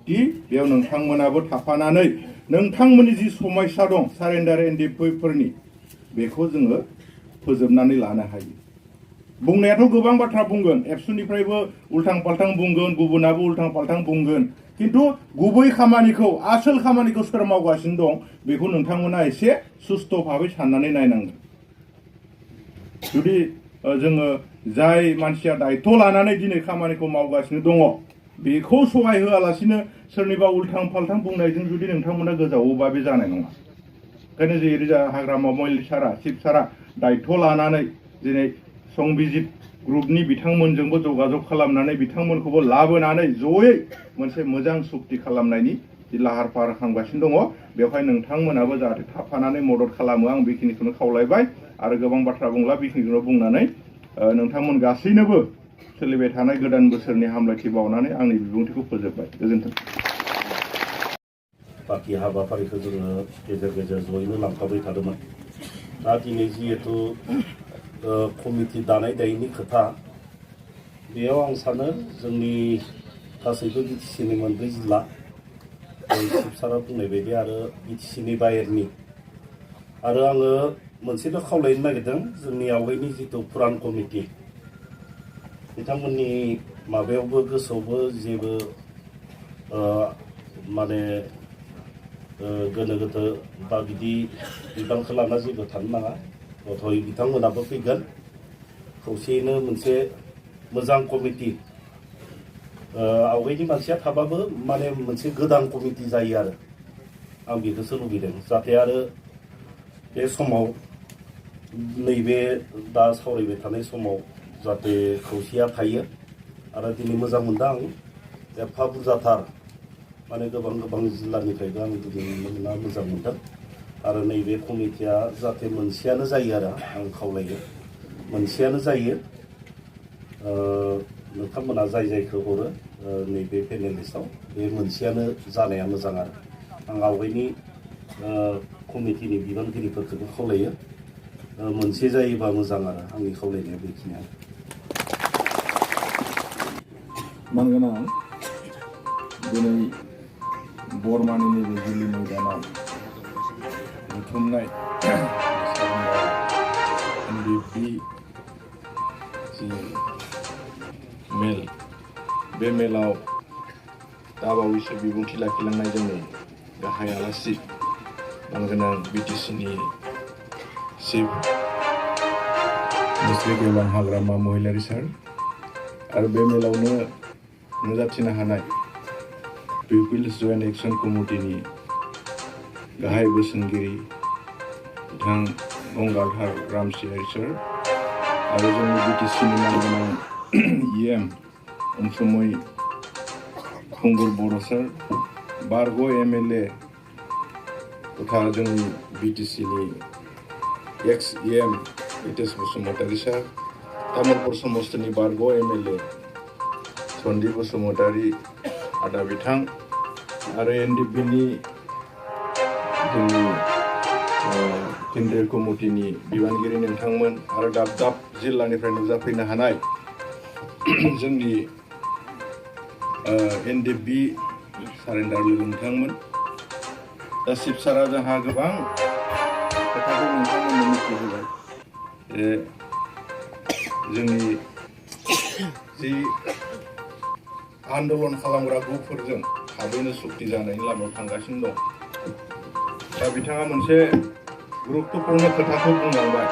दि बेयाव नोंथांमोनाबो थाफानानै नोंथांमोननि जि समस्या दं सारेन्डार एनडिएफआइफोरनि बेखौ जोङो फोजोबनानै लानो हायो। बुंनायाथ' गोबां बाथ्रा बुंगोन, एबसुनिफ्रायबो उल्थां फाल्थां बुंगोन, गुबुनाबो उल्थां फाल्थां बुंगोन, किन्तु गुबै खामानिखौ आसोल खामानिखौ सोर मावगासिनो दं बेखौ नोंथांमोना एसे सुस्थ' भाबै साननानै नायनांगोन। जुदि जोङो जाय मानसिया दायथ' लानानै दिनै खामानिखौ मावगासिनो दङ बेखौ सहाय होआलासिनो सोरनिबा उल्थां फाल्थां बुंनायजों जुदि नोंथांमोना गोजावोबा बे जानाय नङा। ओंखायनो जेरै हाग्रामा महिला सारा चिफ सारा दायथ' लानानै दिनै संबिजित ग्रुपनि बिथांमोनजोंबो जगाजग खालामनानै बिथांमोनखौबो लाबोनानै जयै मोनसे मोजां सुक्ति खालामनायनि जि लाहार फाहार खालामगासिनो दङ बेवहाय नोंथांमोनाबो जाहाथे थाफानानै मदद खालामो आं बेखिनिखौनो खावलायबाय आरो गोबां बाथ्रा बुंला बेखिनिखौनो बुंनानै नोंथांमोन गासैनोबो सोलिबाय थानाय गोदान बोसोरनि हामलायथि बावनानै आंनि बिबुंथिखौ फोजोबबाय। गोजोन्थों। बाखि हाबाफारिखौ जोङो गेजेर गेजेर जयैनो लांफाबाय थादोंमोन। दा दिनै जिहेतु कमिटि दानाय दायैनि खोथा बेयाव आं सानो जोंनि गासैबो बिटिसिनि मोनब्रै जिल्ला चिफ सारा बुंनाय बायदि आरो बिटिसिनि बाहेरनि आरो आङो मोनसेल' खावलायनो नागिरदों जोंनि आवगायनि जिथु पुरान कमिटि बिथांमोननि माबायावबो गोसोआवबो जेबो माने गोनो गोथो बा बिदि बिबानखौ लाना जेबो थानो नाङा। गथ'यै बिथांमोनाबो फैगोन खौसेयैनो मोनसे मोजां कमिटि आवगायनि मानसिया थाबाबो माने मोनसे गोदान कमिटि जायो आरो आं बेखौसो लुबैदों जाहाथे आरो बे समाव नैबे दा सावरायबाय थानाय समाव जाहाथे खौसेया थायो आरो दिनै मोजां मोनदों आं एफा बुरजाथार माने गोबां जिल्लानिफ्रायबो आं दिनै नुनो मोनना मोजां मोनदों आरो नैबे कमिटिया जाहाथे मोनसेयानो जायो आरो आं खावलायो मोनसेयानो जायो। नोंथांमोना जाय जायखौ हरो नैबे पेनेल लिस्टआव बे मोनसेयानो जानाया मोजां आरो आं आवगायनि कमिटिनि बिबानगिरिफोरखौबो खावलायो मोनसे जायोबा मोजां आरो आंनि खावलायनाया बेखिनियानो। मानगोनां दिनै बरमानि नैबे दिल्ली मैदानाव बुथुमनाय एनडिएफबि जि मेल बे मेलाव दाबावैसो बिबुंथि लाखिलांनाय जोंनि गाहाय आलासि मानगोनां बिटिसिनि चिफ मुस्रि गेवलां हाग्रामा महिलारि सार आरो बे मेलावनो नुजाथिनो हानाय पिपुल्स जयेन्ट एक्सन कमिटिनि गाहाय बोसोनगिरि बिथां गंगाधर रामसियारि सार आरो जोंनि बिटिसिनि मानगोनां इएम अनसुमै खुंगुर बर' सार बारग' एमएलए तथा जोंनि बिटिसिनि एक्स इएम हितेश बसुमतारी सार तामुलपुर समस्तिनि बारग' एमएलए सन्दीप बसुमतारी आदा बिथां आरो एनडिएफबिनि जोंनि केन्द्रीय कमिटिनि बिबानगिरि नोंथांमोन आरो दाब दाब जिल्लानिफ्राय नुजाफैनो हानाय जोंनि एनडिएफबि सारेन्डार लोगो नोंथांमोन दा चिफ सारा जोंहा गोबां खोथाखौ नोंथांमोननो मिथिहोबाय जे जोंनि जि आन्दलन खालामग्रा ग्रुपफोरजों थाबैनो सुक्ति जानायनि लामायाव थांगासिनो दं। दा बिथाङा मोनसे गुरुत्वपूर्ण खोथाखौ बुंलांबाय